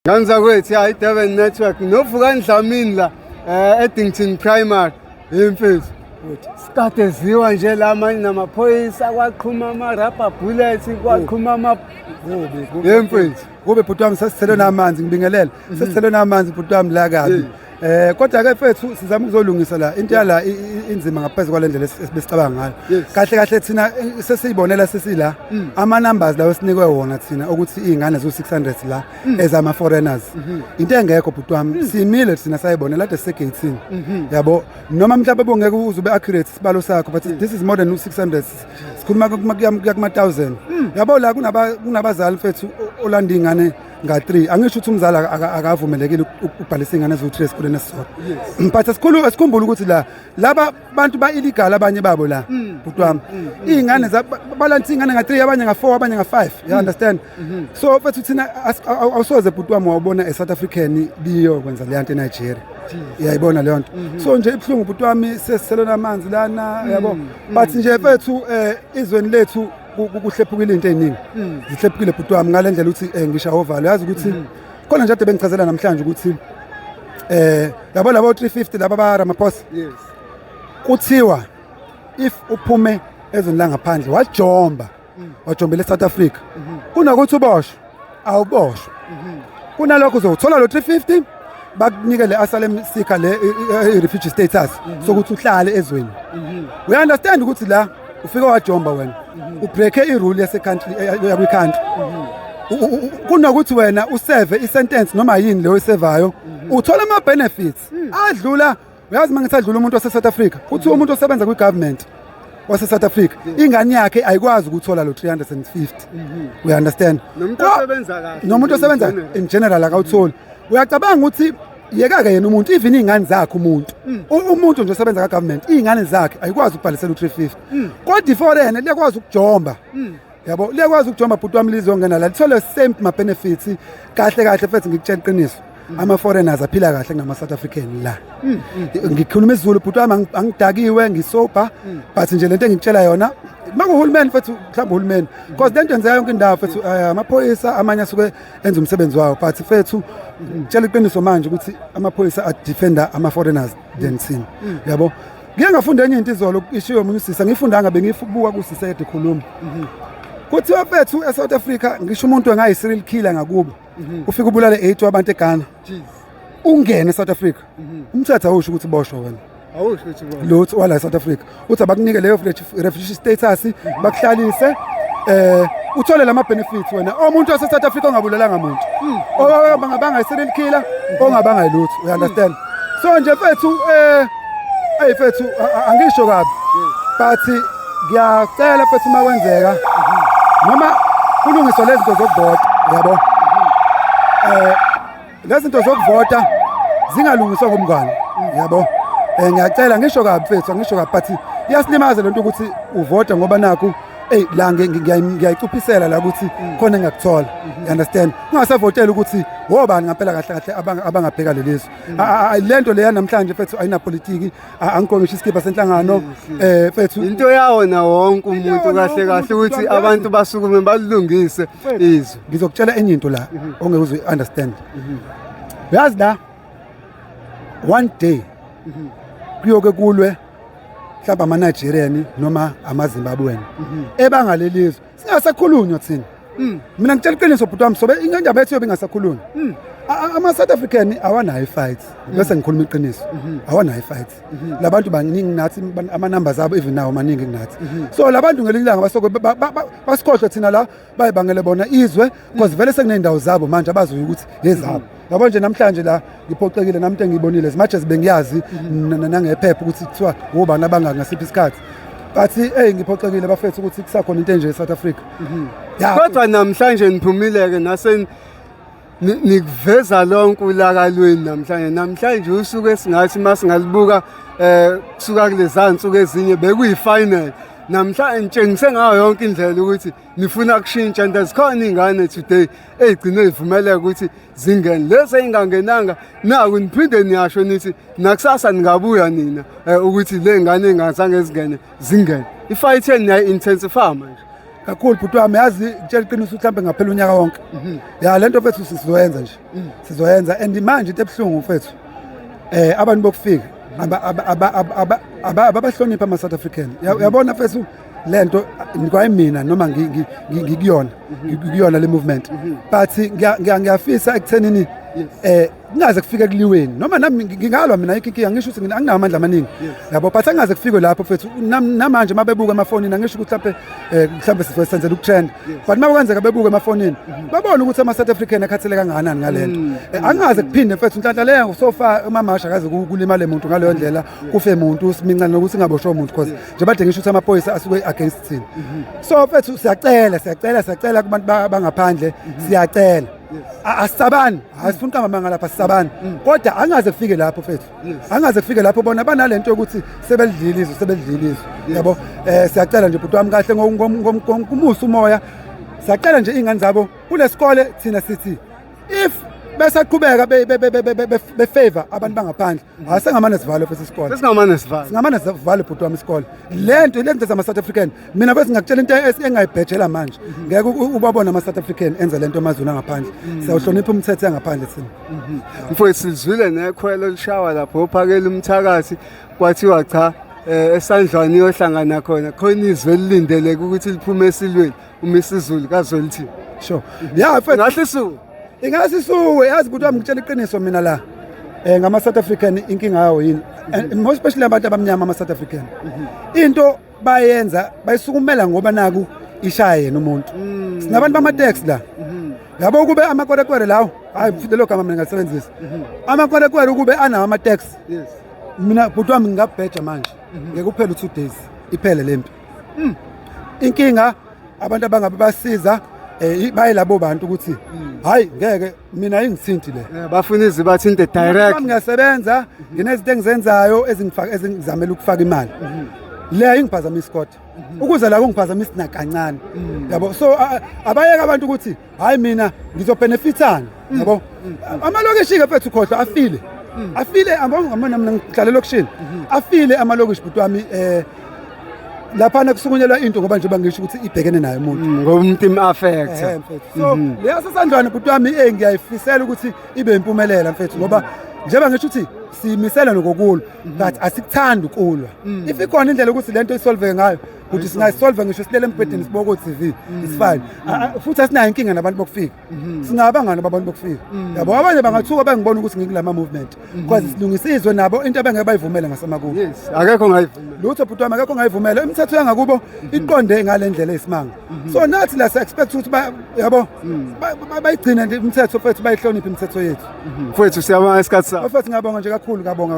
Ngangizakwethu ya iDurban Network noVukani Dlamini la Eddington Primary yimfethu. Sikade ziwa nje la manje namaphoyisa, kwaqhuma ama-rubber bullets, kwaqhuma ama Kubi, kubi. Yemfethu. Kube bhuti wami, sesithelwe namanzi, ngibingelele. Sesithelwe namanzi, bhuti wami, la kabi. Kodwa ke mfethu, sizama ukuzolungisa la into yala inzima ngaphezulu kwale ndlela esibesicabanga ngayo. Kahle kahle thina sesiyibonela sesila ama numbers lawo esinikwe wona thina ukuthi izingane zu 600 la ezama foreigners. Into engekho, bhuti wami, simile thina sayibonela kade sisegate. Yabo, noma mhlawumbe bongeke uze ube accurate isibalo sakho, but this is more than 600. Sikhuluma kuya kuma 1000. Yabo, la kunabazali mfethu olanda ingane nga-3. Angisho ukuthi umzali akavumelekile ukubhalisa ingane eziwu-3 esikoleni esisodwa, but esikhulu esikhumbula ukuthi la laba bantu ba-illegal abanye babo la, bhuti wami. Iy'ngane balandisa iy'ngane nga-3, abanye nga-4, abanye nga-5, you understand? So mfethu, thina awusoze, bhuti wami, wawubona e-South African liyo kwenza leya nto eNigeria, uyayibona leyo nto? So nje ibuhlungu, bhuti wami, sesiselona amanzi lana, yabo. But nje mfethu, izweni lethu kuhlephukile, into ey'ningi zihlephukile, bhuti wami, ngale ndlela ukuthi ngisha ovalo, yazi ukuthi khona nje ade bengichazela namhlanje ukuthi yabo labo 350 laba ba Ramaphosa, kuthiwa if uphume ezweni langaphandle wajomba, wajombela eSouth Africa, kunokuthi uboshwe, awuboshwa. Kunalokho uzothola lo 350, bakunike le asylum seeker, le i-refugee status sokuthi uhlale ezweni. We understand ukuthi la ufike wajomba wena, ubreake i-rule yase-country, yakwi-country. Kunokuthi wena userve i-sentence noma yini leyo oyisevayo, uthola ama-benefits adlula, uyazi uma ngithi adlula umuntu wase-South Africa. Kuthiwa umuntu osebenza kwi-government wase-South Africa, ingane yakhe ayikwazi ukuthola lo 350, we understand? Nomuntu osebenza kahle. Nomuntu osebenza in general. In general akawutholi. Uyacabanga ukuthi yeka-ke yena umuntu, even iy'ngane zakhe umuntu, umuntu nje osebenza ka-government, iy'ngane zakhe ayikwazi ukubhalisela u-350, kodwa i-foreigner liyakwazi ukujomba, yabo, liyakwazi ukujomba, bhuti wami, lizongena la lithole same ma-benefits. Kahle kahle futhi ngikutshela iqiniso, ama-foreigners aphila kahle kunama-South African la. Ngikhuluma isiZulu, bhuti wami, angidakiwe, ngisober, but nje lento engikutshela yona, makuhulumeni futhi, mhlawumbe uhulumeni, because lento yenzeka yonke indawo futhi, amaphoyisa amanye asuke enza umsebenzi wawo, but fethu ngitshela iqiniso manje ukuthi amaphoyisa adefenda ama-foreigners than thina, yabo. Ngike ngafunda enye into izolo, ishiwo omunye usisa, ngiyifundanga, bengiyibuka kusisa yedwa ekhuluma. Kuthiwa fethu e-South Africa, ngisho umuntu engayi-serial killer ngakubo, ufike ubulale 8 wabantu eGhana, ungene e-South Africa, umthetho awusho ukuthi boshwa wena. Awusho ukuthi bona. Lutho wala e-South Africa, uthi abakunike leyo refugee status, bakuhlalise, uthole lama benefits wena omuntu wase South Africa ongabulalanga muntu, ongabanga i-serial killer, ongabanga ilutho, you understand? So nje mfethu, hey mfethu, angisho kabi, but ngiyacela mfethu, uma kwenzeka noma kulungiswa lezi zinto zokuvota, yabo, lezi zinto zokuvota zingalungiswa ngomngane, yabo. Ngiyacela, ngisho kabi mfethu, angisho kabi, but iyasilimaza lento ukuthi uvota ngoba nakhu, ey, la ngiyayicuphisela la ukuthi khona engakuthola, you understand? Ungasavotela ukuthi wobani ngempela kahle kahle abangabheka lelizwe. Lento leya namhlanje mfethu ayinapolitiki, angikho ngisho isikipha senhlangano, mfethu. Into yawo na wonke umuntu yawo na kahle wonke kahle umuntu, ukuthi uyazi. Abantu basukume balungise izwe. Ngizokutshela enye into la ongeke uze understand. Uyazi la one day kuyoke kulwe mhlawumbe ama-Nigerian noma ama-Zimbabwean ebanga lelizwe, singasakhulunywa thina. Mina ngitshela iqiniso, bhuti wami, sobe indaba yethu yobe ingasakhulunywa. Ama-South African awanayo i-fight, bese ngikhuluma iqiniso, awanayo i-fight. Labantu baningi nathi, ama-numbers abo even nawo maningi kunathi. So labantu ngelinye ilanga basuke basikhohlwe thina la, bayibangele bona izwe, because vele sekuney'ndawo zabo manje abaziyo ukuthi yezabo, yabo. Nje namhlanje la ngiphoxekile nami, into engiyibonile, as much as bengiyazi nangephepha ukuthi kuthiwa wobani abangaki ngasiphi isikhathi, but hey, ngiphoxekile bafethu ukuthi kusakhona into enje e-South Africa. Ya. Kodwa namhlanje niphumile-ke nase nikuveza lonke ulaka lweni namhlanje. Namhlanje usuku esingathi uma singalibuka kusuka kuleza nsuku ezinye bekuyi-final. Namhlanje nitshengise ngayo yonke indlela ukuthi nifuna kushintsha, and zikhona iy'ngane today ey'gcine zivumeleka ukuthi zingene, lezi ey'ngangenanga naku niphinde niyasho nithi nakusasa ningabuya nina ukuthi le ngane ey'ngazange zingene zingene. I-fight yenu niyayi-intensify manje. Kakhulu bhuti wami, yazi ngitshela iqiniso, mhlawumbe ngaphela unyaka wonke. Ya, lento mfethu sizoyenza nje. Sizoyenza, and manje into ebuhlungu mfethu, abantu bokufika abahlonipha ama South African. Uyabona mfethu, lento kwayimina noma ngikuyona le movement, but ngiyafisa ekuthenini kungaze kufike kuliweni, noma nami ngingalwa mina, ayikho inkinga, ngisho ukuthi anginamandla amaningi, yabo, but angaze kufike lapho mfethu. Namanje mabebuka emafonini, angisho ukuthi mhlambe sizosenzela ukutrend, but uma kwenzeka bebuka emafonini babone ukuthi ama South African akhathele kangakanani ngalento. Angaze kuphinde mfethu, inhlanhla leyo, so far umamasha akaze kulimale muntu ngaleyo ndlela, kufe muntu, simincane nokuthi singaboshwa umuntu, because nje bade ngisho ukuthi amaphoyisa asuke against thina. So mfethu, siyacela, siyacela, siyacela kubantu bangaphandle, siyacela. Asisabani, asifuni qamba lapha, sisabani, kodwa angaze kufike lapho mfethu, angaze kufike lapho. Bona banalento yokuthi sebelidlile izwe, sebelidlile izwe, yabo. Siyacela nje bhuti wami, kahle ngokumusa umoya, siyacela nje iy'ngane zabo kulesikole. Thina sithi if besaqhubeka befavor abantu bangaphandle, asengamane sivale futhi isikole. Sesingamane sivale. Singamane sivale bhuti wami isikole. Lento zama South African, mina bese ngakutshela into engayibhejela manje, ngeke ubabone ama South African enza lento emazweni angaphandle. Siyawuhlonipha umthetho yangaphandle thina. Mfowethu, sizwile nekhwelo lishawa lapho ophakela umthakathi, kwathiwa cha, esandlwane iyohlangana khona khona izwe elilindeleke ukuthi liphume esilweni uma isiZulu kaZwelithini. Sure, yeah mfethu. Ngahle isuke. Ingase isuke, yazi bhuti wami, ngitshela iqiniso mina la, ngama South African, inkinga yawo yini? And more especially abantu abamnyama, ama South African, into bayenza bayisukumela ngoba naku ishaya yena umuntu. Sinabantu bama-taxi la, yabo, kube amakwerekwere lawo, hayi futhi lelo gama mina ngalisebenzisa, amakwerekwere ukube anawo ama-taxi, mina bhuti wami ngingabheja manje, ngeke kuphele u-2 days iphele lempi. Inkinga abantu abangabe basiza baye labo bantu ukuthi hayi, ngeke mina ingithinti le. Bafuna izibathinte direct. Uma ngiyasebenza, nginezinto engizenzayo ezingifaka, ezingizamela ukufaka imali, le ayingiphazamisi, kodwa ukuze la kungiphazamisi nakancane, yabo. So abayeke abantu ukuthi hayi, mina ngizobenefithana, yabo. Amalokishi-ke mfethu, khohlwa, afile, afile. Mina ngihlala elokishini, afile amalokishi bhuti wami. Laphana kusukunyelwa into ngoba njengoba ngisho ukuthi ibhekene naye umuntu. Ngoba umuntu im-affect. Mfethu, so leya sesandlwane bhuti wami, ngiyayifisela ukuthi ibe impumelela mfethu, ngoba njengoba ngisho ukuthi siyimisela nokokulwa, but asikuthandi ukulwa. If ikhona indlela ukuthi lento isolveke ngayo ukuthi singayisolve, ngisho silele embhedeni sibuka ko-TV, it's fine. Futhi asinayo inkinga nabantu bokufika, singabangani babantu bokufika, yabo. Abanye bangathuka bengibona ukuthi ngikulama movement, because silungisa izwe nabo, into abengeke bayivumele ngasemakubo. Yes, akekho ongayivumela. Lutho bhuti wami, akekho ongayivumela. Imithetho yangakubo iqonde ngale ndlela eyisimanga, so nathi la si-expect ukuthi yabo, bayigcine nje imithetho mfethu, bayihloniphe imithetho yethu. Mfowethu, siyabonga isikhathi sakho. Mfethu, ngiyabonga nje kakhulu, ngiyabonga.